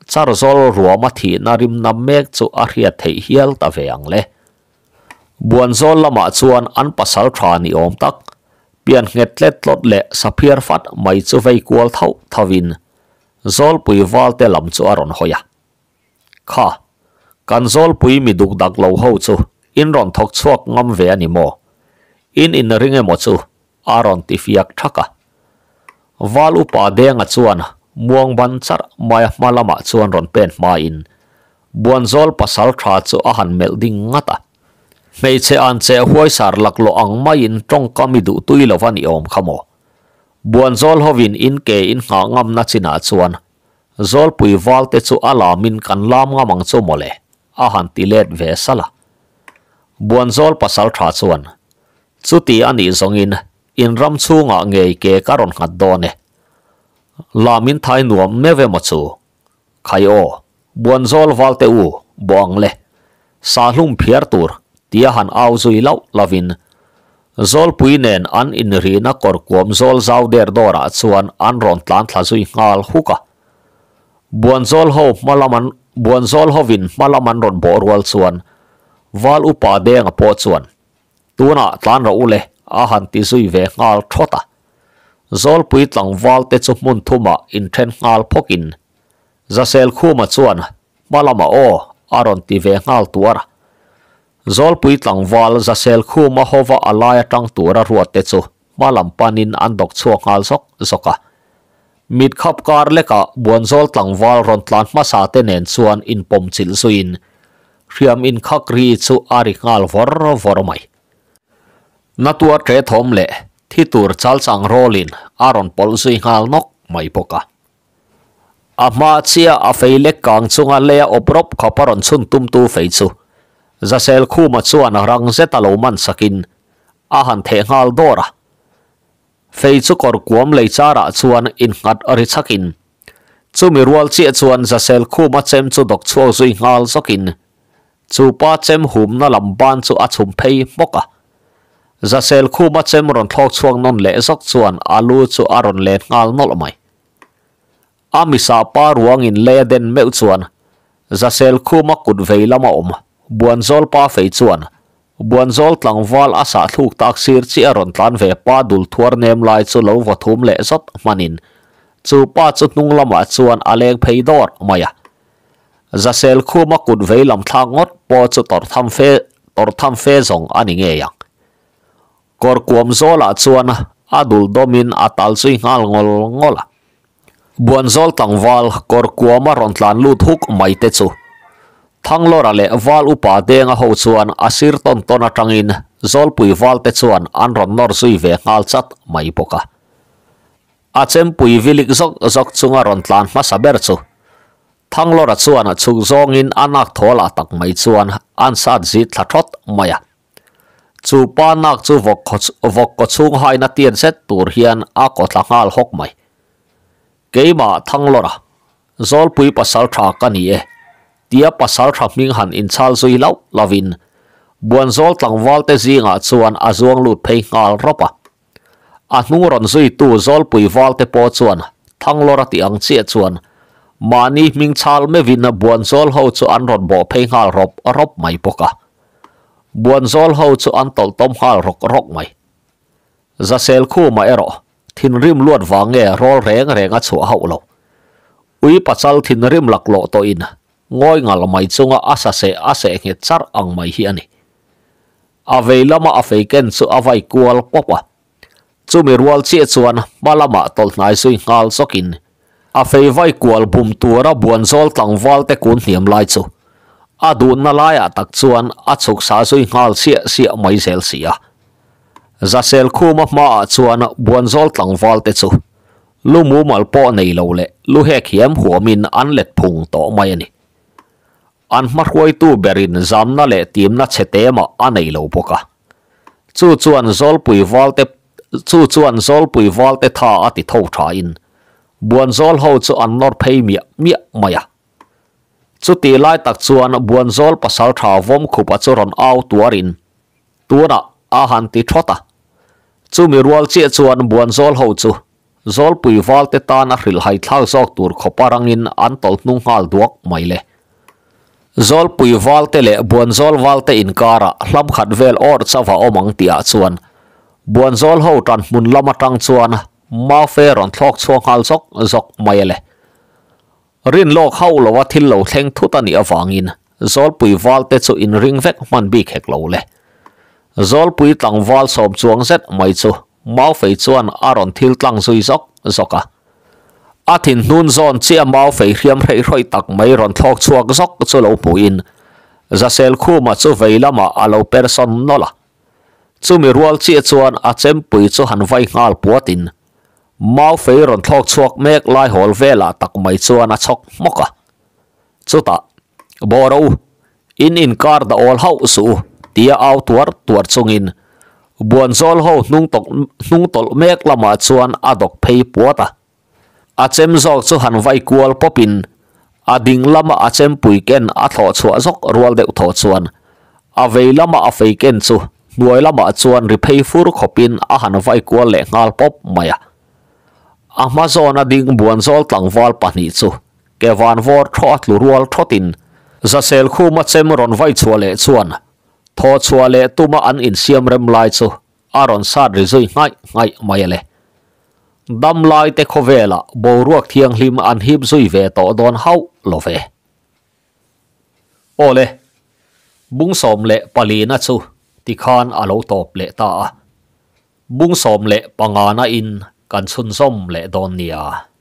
Charzawl ruama thihna rim nam mek chu a hriat theih hial ta ve ang le. Buanzawl lamah chuan an pasal tha ni awm tak, pian nghet tlet tlawt leh saphiar fat mai chu vei kual thauh thauhin Zawlpui valte lam chu a rawn hawi a. Kha, kan Zawlpui mi duk dak lo ho chu in rawn thawk chhuak ngam ve a ni maw? In inring emaw chu a rawn ti fiak thak a. Val upa Denga chuan muang ban charh mai a hma lamah chuan rawn pen hmain Buanzawl pasal tha chu a han melh ding ngat a. Hmeichhe an che huaisar laklawh ang maiin tawngkam i duh tui lo va ni awm kha maw? Buanzawl hovin in ke in nghah ngamna chinah chuan Zawlpui valte chu a lamin kan lam ngam ang chu mawle, a han ti let ve salh a. Buanzawl pasal tha chuan, Chuti a nih zawngin in ram chhungah ngei ke ka rawn nghat dawn e. Lamin thai nuam meuh emaw chu? Khai aw, Buanzawl valte u, bawh ang le. Sahlum phiar tur tia han au zui lauh lovin Zawlpui nen an inrihna kawr kuam zawl zau der dawrah chuan an rawn tlan thla zui nghal huk a. Buanzawl ho hma lam an Buanzawl hovin hma lam an rawn bawh rual chuan Val Upa Denga pawh chuan Tunah tlan rawh u le a han ti zui ve nghal thawt a. Zawlpui tlangval te chu hmun thumah inthen nghal phawkin Zasel Khuma chuan Hma lamah aw a rawn ti ve nghal tuar a. Zawlpui tlangval Zasel Khuma hova a lai atang tura ruat te chu hma lam panin an dawk chhuak nghal zawk zawk a. Mit khap kar lekah Buanzawl tlangval rawn tlan hmasa te nen chuan inpawm chilh zuiin hriam inkhak ri chu a ri nghal vawr vawr mai. Natuar ṭe thawm leh thi tur chalchang rawlin a rawn pawlh zui nghal nawk mai bawk a. A hma chiah a fei lek kang chunga lei a awp rawp khawp a rawn chhun tumtu fei chu Zasel Khuma chuan rang zet a lo man sakin a han theh nghal dawr a. Fei chu kawr kuam lei charah chuan innghat ri chhakin chumi rual chiah chuan Zasel Khuma chem chu dawk chhuak zui nghal zawkin chu pa chem humna lam ban chu a chhum phei hmawk a. Zasel Khuma chem rawn thlawk chhuak nawn leh zawk chuan a lu chu a rawn let nghal nawlh mai. A misa pa ruangin lei a den meuh chuan Zasel Khuma kut vei lama awm Buanzawl pa fei chuan Buanzawl tlangval a sah thluk tak sir chiah a rawn tlan ve pa dul thuar nem lai chu lo vaw thum leh zawt hmanin chu pa chu hnung lamah chuan a leng phei dawr mai a. Zasel Khuma kut vei lam thlak ngawt pawh chu tawrh tham fe tawrh tham fe zawng a ni ngei ang. Kawr kuam zawlah chuan a dul dawmin a tal zui nghal ngawl ngawl a. Buanzawl tlangval kawr kuama rawn tlan lut huk mai te chu Thanglawra leh Val Upa Denga ho chuan a sir tawn tawn atangin Zawlpui val te chuan an rawn nawr zui ve nghal chat mai bawk a. A chempui vilik zawk zawk chunga rawn tlan hmasa ber chu Thanglawra chuan chhuk zawngin a nak thawl ah tak mai chuan an sat zit thla thawt mai a. Chu pa nak chu vawk vawk kaw chhung haina tian zet tur hian a kaw thla nghal hawk mai. Keimah Thanglawra, Zawlpui pasal tha ka ni e, tia pasal tha hming han inchhal zui lauh lovin Buanzawl tlangval te zingah chuan a zuang lut phei nghal rawp a. A hnung rawn zuitu Zawlpui val te pawh chuan Thanglawra tih ang chiah chuan mahni hming chhal meuhin Buanzawl ho chu an rawn bawh phei nghal rawp rawp mai bawk a. Buanzawl ho chu an tawlh tawm nghal rawk rawk mai. Zasel Khuma erawh thinrim luat vang nge rawl reng reng a chhuah hauh lo. Ui pachal thinrim laklawh tawhin ngawi ngal mai chunga a sa seh a seh nghet charh ang mai hi a ni. A vei lama a fei ken chu a vai kual pawp a. Chumi rual chiah chuan hma lamah tawlh hnai zui nghal zawkin a fei vai kual bum tura Buanzawl tlangval te kun hniam lai chu a duhna laiah tak chuan a chhuk sa zui nghal siah siah mai zel si a. Zasel Khuma hmaah chuan Buanzawl tlangval te chu lu mumal pawh nei lo leh lu hek hiam huamin an let phung tawh mai a ni. An hmahruaitu berin zamna leh timna chhe te mah a nei lo bawk a. Chu chuan Zawlpui valte chu chuan Zawlpui valte tha a ti tho thain Buanzawl ho chu an nawr phei miah miah mai a. Chuti lai tak chuan Buanzawl pasaltha Vawmkhupa chu rawn au tuarin tunah a han ti thawt a. Chumi rual chiah chuan Buanzawl ho chu Zawlpui valte tan a hrilhhai thlak zawk tur khawpa rangin an tawlh hnung nghal duak mai le. Zawlpui valte leh Buanzawl valte inkarah hlam khat vel awr chauh a awm ang tihah chuan Buanzawl ho tan hmun lam atang chuan Maufe rawn thlawk chhuak nghal zawk zawk mai a le. Rin lawk hauh lova thil lo thleng thut a nih avangin Zawlpui valte chu inring vek hman bik hek lo le. Zawlpui tlangval sawm chuang zet mai chu Maufei chuan a rawn thil tlang zui zawk zawk a. A thinhnun zawn chiah Maufei hriam hreih hrawih tak mai rawn thlawk chhuak zawk chu lo hmuhin. Zaselkhuma chu vei lamah a lo per sawn nawlh a. Chumi rual chiah chuan a chempui chu han vai nghal puatin mau fei rawn thlawk chhuak mek lai hawl velah tak mai chuan a chhawk hmawk a. Chutah, Bawr u, in inkar dah awl hauh suh u, tia au tuar tuar chungin Buanzawl ho hnung tawlh hnung tawlh mek lamah chuan a dawk phei puat a. A chem zawk chu han vai kual pawpin a ding lama a chempui ken a thlawh chhuah zawk rual deuh thaw chuan a vei lama a fei ken chu hnuai lamah chuan ri phei fur khawpin a han vai kual leh nghal pawp mai a. A hma zawna ding buanzawl tlangval pahnih chu ke van vawr thaw a tlu rual thawtin Zasel khuma chem rawn vai chhuah leh chuan thaw chhuah leh tuma an insiam rem lai chu a rawn sat ri zui nghaih nghaih mai a le. Dam lai te khawvelah boruak thianghlim an hip zui ve tawh dawn hauh lo ve. Aw le, bung 14na chu tikhan a lo tawp leh ta a, bung 15na in kan chhunzawm leh dawn nia.